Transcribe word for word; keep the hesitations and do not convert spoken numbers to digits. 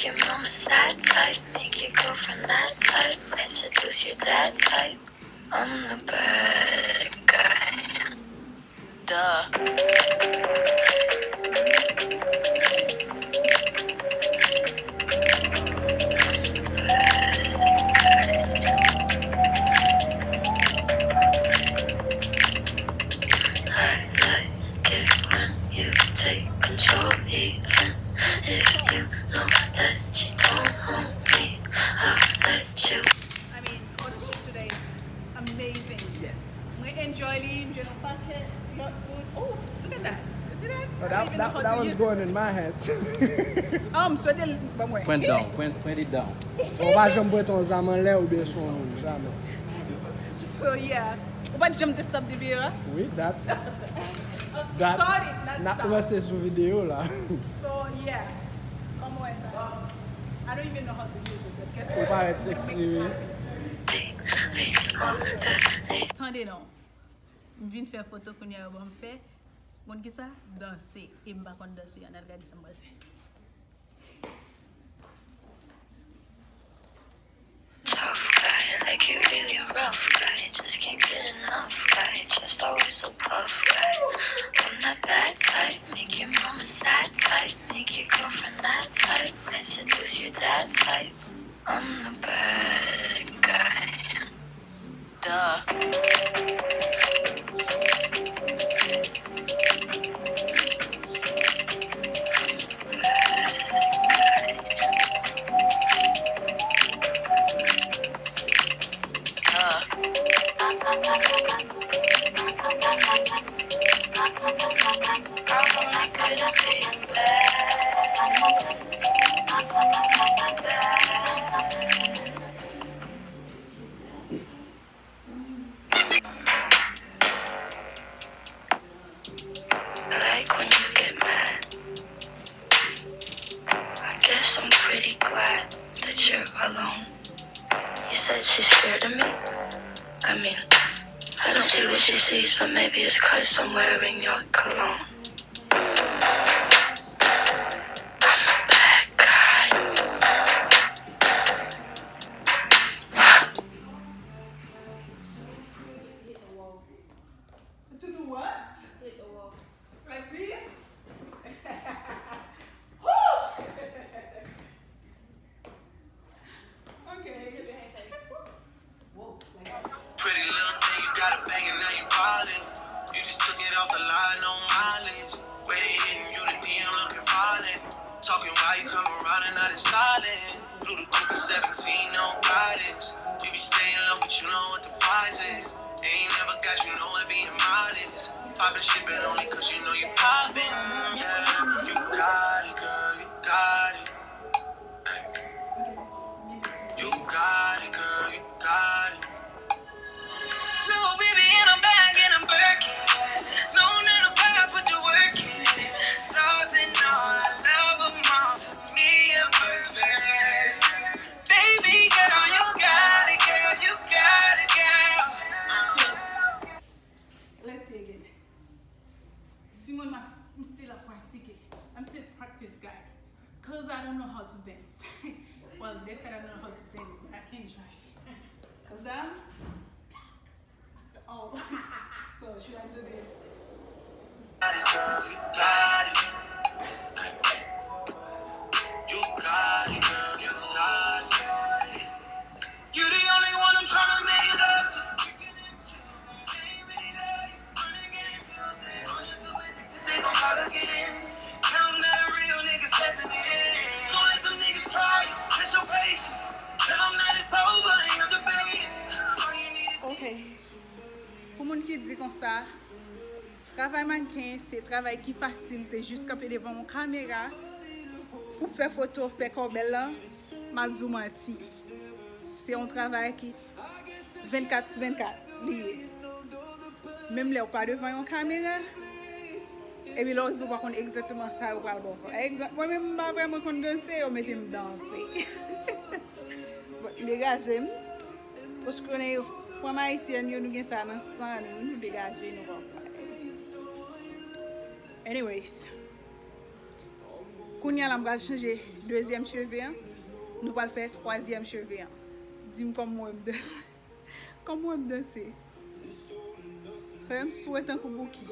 Your mama sad type, make your girlfriend mad type, might seduce your dad type. I'm the bad guy. Duh. I like it when you take control, even if you know that you don't own me. I'll let you. I mean, photo shoot today is amazing. Yes. Mwen enjoy li, m jwenn yon pakèt lòt moun. Oh, look at that. You see that? Oh, I don't that, even know that, how that to one's use it. Going in my hands. Oh, m swete l ban mwen. Point down, point, point it down. Ou pa janm pran yon zam anlè oubyen sou yon moun, jamè. So, yeah. Ou pa t janm te stop de videyo a? Wi, dat. Dat. Start it, not stop. N ap kòmanse sou videyo la. So, yeah. Kòman w wè sa? I don't even know how to use it, but guess what? Ou parèt sexy, wi. Tande non. M vin fè foto kounye a yo ban m fè. Konn ki sa? Danse. E m pa konn danse. Ann al gade sa m pral fè. Tough guy, like you really a rough guy. Just can't get enough guy. Just always so buff guy. I'm that bad type, make your mama sad type, make your girlfriend mad type, might seduce your dad type. I'm the bad guy. Duh. I like when you get mad. I guess I'm pretty glad that you're alone. You said she's scared of me? I mean, I don't see what she sees, but maybe it's 'cause I'm wearing your cologne. I'm a bad guy. To do what? Like this? Woo! Okay. Pretty little thing, you got a bag and now you ballin'. You just took it off the line, no mileage. Way they hitting you, the D M looking violent. Talking while you come around and not in silent. Blew the coupe at seventeen, no guidance. You be staying low, but you know what the price is. Ain't never got you nowhere being modest. Poppin' shit, but only 'cause you know you poppin', yeah. You got it, girl, you got it. Ay. You got it, girl, you got it. Little baby in a bag and I'm Birkin. No nine to five, put the work in. Flaws and all, I love 'em all. To me, a perfect. Baby girl, you got it, girl, you got it, girl. Let's see again. Timoun, m ap, m still ap pratike. I'm still practice, guy. 'Cause I don't know how to dance. Well, they said I don't know how to dance, but I can try. 'Cause I'm black after all. So, should I do this? Got it, girl, you got it. You got it, girl, you got it. You the only one I'm tryna make love to. They gon' call again. Tell 'em that a real nigga stepping in. Don't let them niggas try you. Test your patience. Tell 'em that it's over, ain't no debating. All you need is Ok. Pou moun ki di konsa, travay mannken se travay ki fasil, se jis kanpe devan yon kamera pou fè foto, fè kò w bèl lan, m ap di w manti. Se yon travay ki vennkat sou vennkat li ye. Menm lè w pa devan yon kamera, epi lè w rive w pa konn egzakteman sa yo pral ba w fè. Egzanp, mwen menm m pa vrèman konn danse, yo mete m danse. Bon, m degaje m. Paske konnen fanm ayisyèn yo, nou gen sa nan san nou, nou degaje nou pafwa. Anyways, Kounye a la, m pral chanje dezyèm cheve an. Nou pral fè twazyèm cheve an. Di m kòman w wè m danse. Kòman w wè m danse? Frè m swe tankou Bouki.